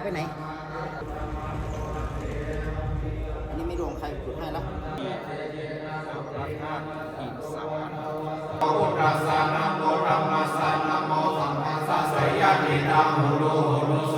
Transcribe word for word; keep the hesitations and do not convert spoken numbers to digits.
ไปไหน อันนี้ไม่รวมใครขุดให้ละ พระธาตุหินสามวัน Buddhassa namo dhammassa namo saṅghassa seyyathīdaṃ hulū hulū